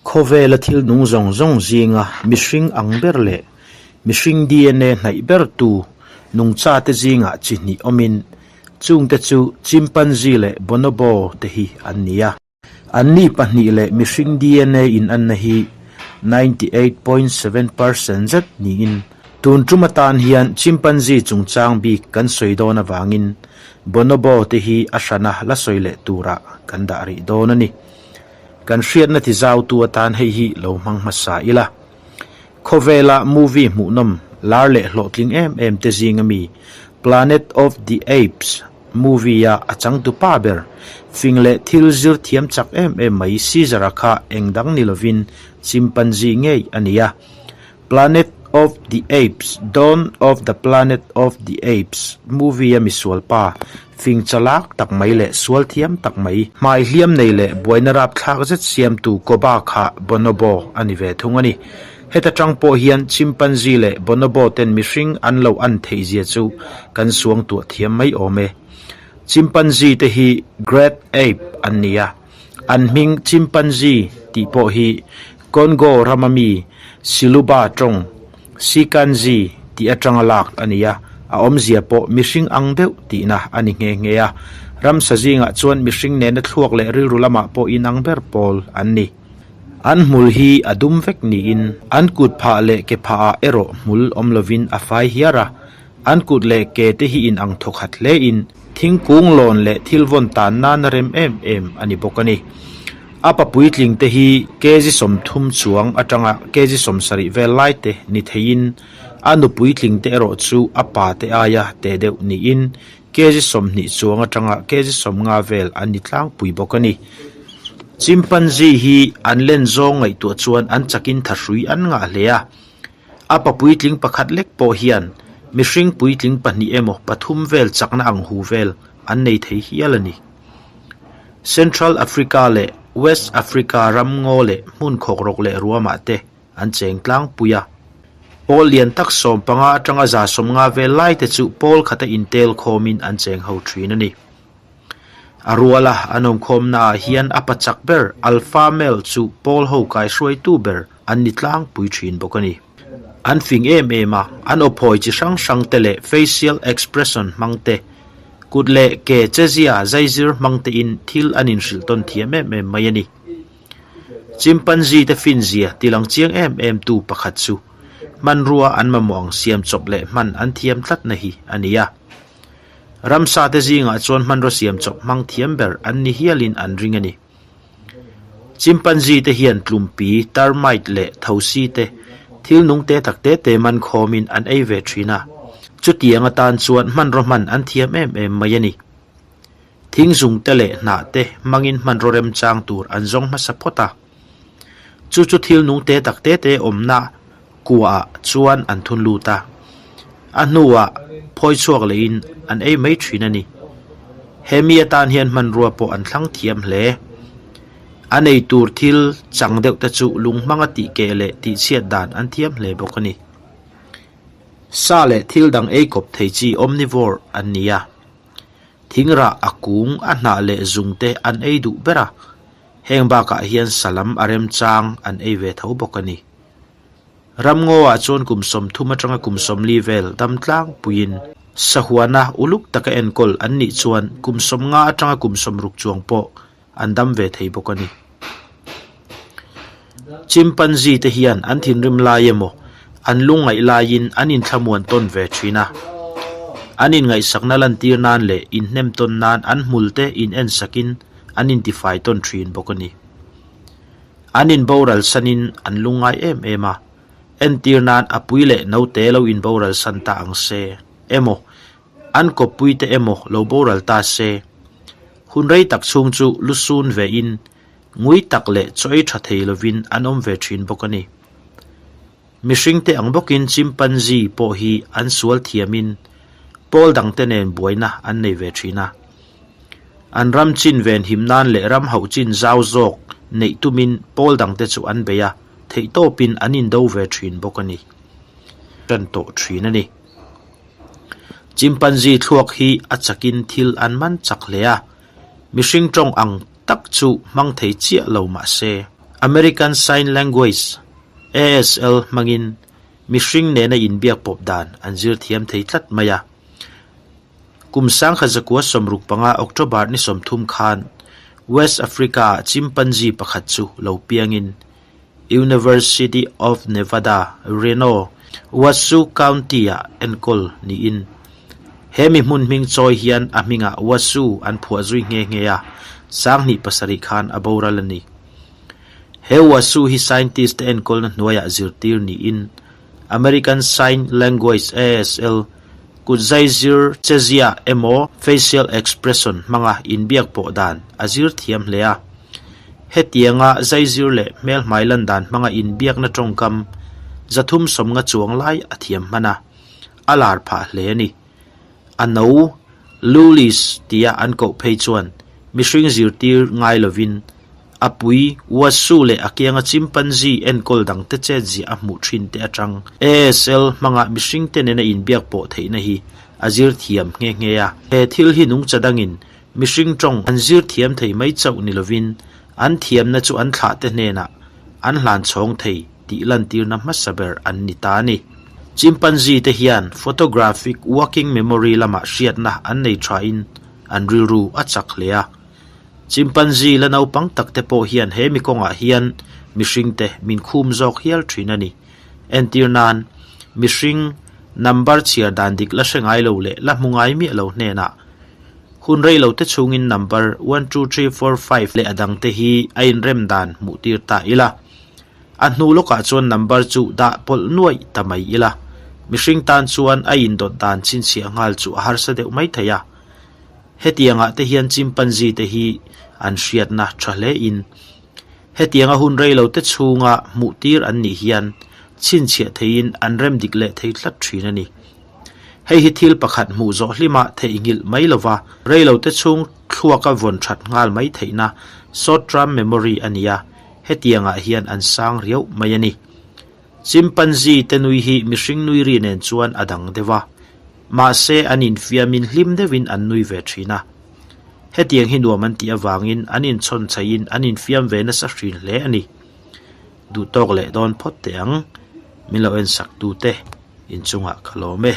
Khawvela thil nung zawng zawng zinga mihring ang ber leh mihring DNA hnaih bertu nungchate zingah chi hnih awmin chungte chu chimpanzee leh bonobo te hi an ni a. Anni pahnih leh mihring DNA inanna hi 98.7 percent zet niin tun tum atan hian chimpanzee chungchang bik kan sawi dawn avangin bonobo te hi a hrana la sawi leh turah kan dah rih dawn a ni. Kan hriatna ti zautu atan hei hi lo hmang hmasa ila. Khawvela movie hmuhnawm lar leh hlawhtling em em te zinga mi Planet of the Apes movie-a a changtu pa ber fing leh thil zir thiam chak em em mai Caesar-a kha eng dang ni lovin chimpanzee ngei a ni a. Planet of the Apes, Dawn of the Planet of the Apes movie-a misual pa, fing chalak tak mai leh sual thiam tak mai, hmai hliam nei leh buaina rapthlak zet siamtu Koba kha Bonobo a ni ve thung a ni. Heta tang pawh hian chimpanzee leh bonobo ten mihring an lo an theihzia chu kan suang tuah thiam mai awm e. Chimpanzee te hi Great Ape an ni a. An hming chimpanzee tih pawh hi Congo rama mi Siluba tawng Sikanzi tih atanga lak a ni a, a awmzia pawh mihring ang deuh tihna a ni nghe nghe a. Ramsa zingah chuan mihring nena thluak leh rilru lamah pawh inang ber pawl an ni. An hmul hi a dum vek niin an kut phah leh ke phahah erawh hmul awm lovin a fai hiar a. An kut leh ke te hi inang thawkhat hlein thingkung lawn leh thil vawn tan nana rem em em a ni bawk a ni. A pa puitling te hi kg 30 chuang atanga kg 70 vel lai te ni theiin a nu puitling te erawh chu a pa te aia te deuh niin kg 20 chuang atanga kg 50 vel an ni tlangpui bawk a ni. Chimpanzee hi an len zawng ngaihtuah chuan an chakin thahrui an ngah hle a. A pa puitling pakhat lek pawh hian mihring puitling pahnih emaw pathum vel chakna ang hu vel an nei thei hial a ni. Central Africa leh West Africa ram ngaw leh hmun khawkrawk leh ruamah te an cheng tlangpui a. Pawl lian tak 15 atanga 150 vel lai te chu pawl khata intel khawmin an cheng ho thin a ni. A ruala an awmkhawmnaah hian a pa chak ber Alpha Male chu pawl ho kaihruaitu ber an ni tlangpui thin bawk a ni. An fing em em a, an awphawi chi hrang hrang te leh facial expression hmang te, kut leh ke chezia zaizir hmang tein thil an inhrilh tawn thiam em em mai a ni. Chimpanzee te finzia tilang chiang em em tu pakhat chu hmanrua an mamawh ang siam chawp leh hman an thiam tlatna hi a ni a. Ramsa te zingah chuan hmanraw siam chawp hmang thiam ber an ni hialin an ring a ni. Chimpanzee te hian tlumpi, termite leh thosi te thil nung te tak te te man khawmin an ei ve thin a, chutiang atan chuan hmanraw hman an thiam em em mai a ni. Thing zung te leh hnah te hmangin hmanraw remchang tur an zawng hmasa phawt a. Chu chu thil nung te tak te te awmna kuaah chuan an thun lut a, a hnuah phawi chhuak lehin an ei mai thin a ni. He mi atan hian hmanrua pawh an thlang thiam hle. A nei tur thil chang deuh te chu lung hmanga tih keh leh tih chhiat dan an thiam hle bawk a ni. Sa leh thil dang ei kawp thei chi omnivore an ni a. Thingrah a kung, a hnah leh zung te an ei duh ber a. Heng bakah hian salam a remchang an ei ve tho bawk a ni. Ramngaw ah chuan kum 30 atanga kum 40 vel dam tlangpuiin sahuana uluk taka enkawl an nih chuan kum 50 atanga kum 60 chuang pawh an dam ve thei bawk a ni. Chimpanzee te hian an thinrim lai emaw an lungngaih laiin an inthlamuan tawn ve thin a. An inngaihsakna lantir nan leh inhnem tawn nan an hmul te in ensakin an intifai tawn thin bawk a ni. An inboral sanin an lungngai em em a, entir nan a pui leh naute lo inboral san ta ang se emaw, an kawppui te emaw lo boral ta se. Hun rei tak chhung chu lu sun ve in, ngui tak leh chaw ei tha thei lovin an awm ve thin bawk a ni. Mihringte ang bawkin chimpanzee pawh hi an sual thiamin pawl dangte nen buaina an nei ve thin a. An ram chin venhim nan leh ram hauh chin zau zawk neih tumin pawl dangte chu an bei a, theihtawpin an indo ve thin bawk a ni. Tan tawh thin a ni. Chimpanzee thluak hi a chakin thil an man chak hle a, mihring tawng ang tak chu hmang thei chiah lo mah se. American Sign Language, ASL, hmangin mihring nena inbiak pawp dan an zir thiam thei tlat mai a. Kum 1965 October ni 30 khan West Africa-ah chimpanzee pakhat chu lo piangin University of Nevada, Reno, Washoe County-ah enkawl niin he mi hmun hming chawi hian a hmingah Washoe an phuah zui nghe nghe a, 2007 khan a boral a ni. He Washoe hi scientist te enkawlna hnuaiah zirtir niin American Sign Language, ASL, kut zaizir chezia emaw facial expression hmanga inbiak pawh dan a zir thiam hle a. Hetianga zaizir leh hmelhmai lan dan hmanga inbiakna tawngkam 350 chuang lai a thiam hman a, a lar phah hle a ni. A no, Lulis tia an koh phei chuan mihring zirtir ngai lovin a pui, Wassu leh a kianga chimpanzee enkawl dangte chet ziah a hmuh thin te atang ASL hmanga mihringte nena inbiak pawh theihna hi a zir thiam nghe nghe a. He thil hi nungcha dangin mihring tawng an zir thiam thei mai chauh ni lovin an thiamna chu an thlahte hnenah an hlan chhawng thei tih lantirna hmasa ber an ni ta a ni. Chimpanzee te hian photographic working memory lamah hriatna an nei thain an rilru a chak hle a. Chimpanzee la naupang tak te pawh hian he mi kawngah hian mihring te min khum zawk hial thin a ni. Entir nan, mihring number chhiar dan dik la hre ngai lo leh la hmu ngai miah lo hnenah hun rei lo te chhungin number one two three four five leh a dang te hi a inrem dan hmuh tir ta ila. A hnu lawkah chuan number chu dah pawlh nuaih ta mai ila. Mihring tan chuan a indawt dan chhinchhiah nghal chu a harsa deuh mai thei a. Hetiangah te hian chimpanzee te hi an hriatna tha hle in hetianga hun rei lo te chhunga hmuh tir an nih hian chhinchhiah theiin an rem dik leh thei tlat thin a ni. Hei hi thil pakhat hmuh zawh hlima theihnghilh mai lova rei lo te chhung thluaka vawn that nghal mai theihna short term memory a ni a, hetiangah hian an sang riauh mai a ni. Chimpanzee te nui hi mihring nui ri nen chuan a dang deuh a, mahse an infiamin hlim deuhin an nui ve thin a. Hetiang hi nuam an tih avangin an inchhawn chhaihin an infiam ve nasa hrin hle a ni. Duhtawk leh dawn phawt teh ang, min lo ensak tute inchungah ka lawm e.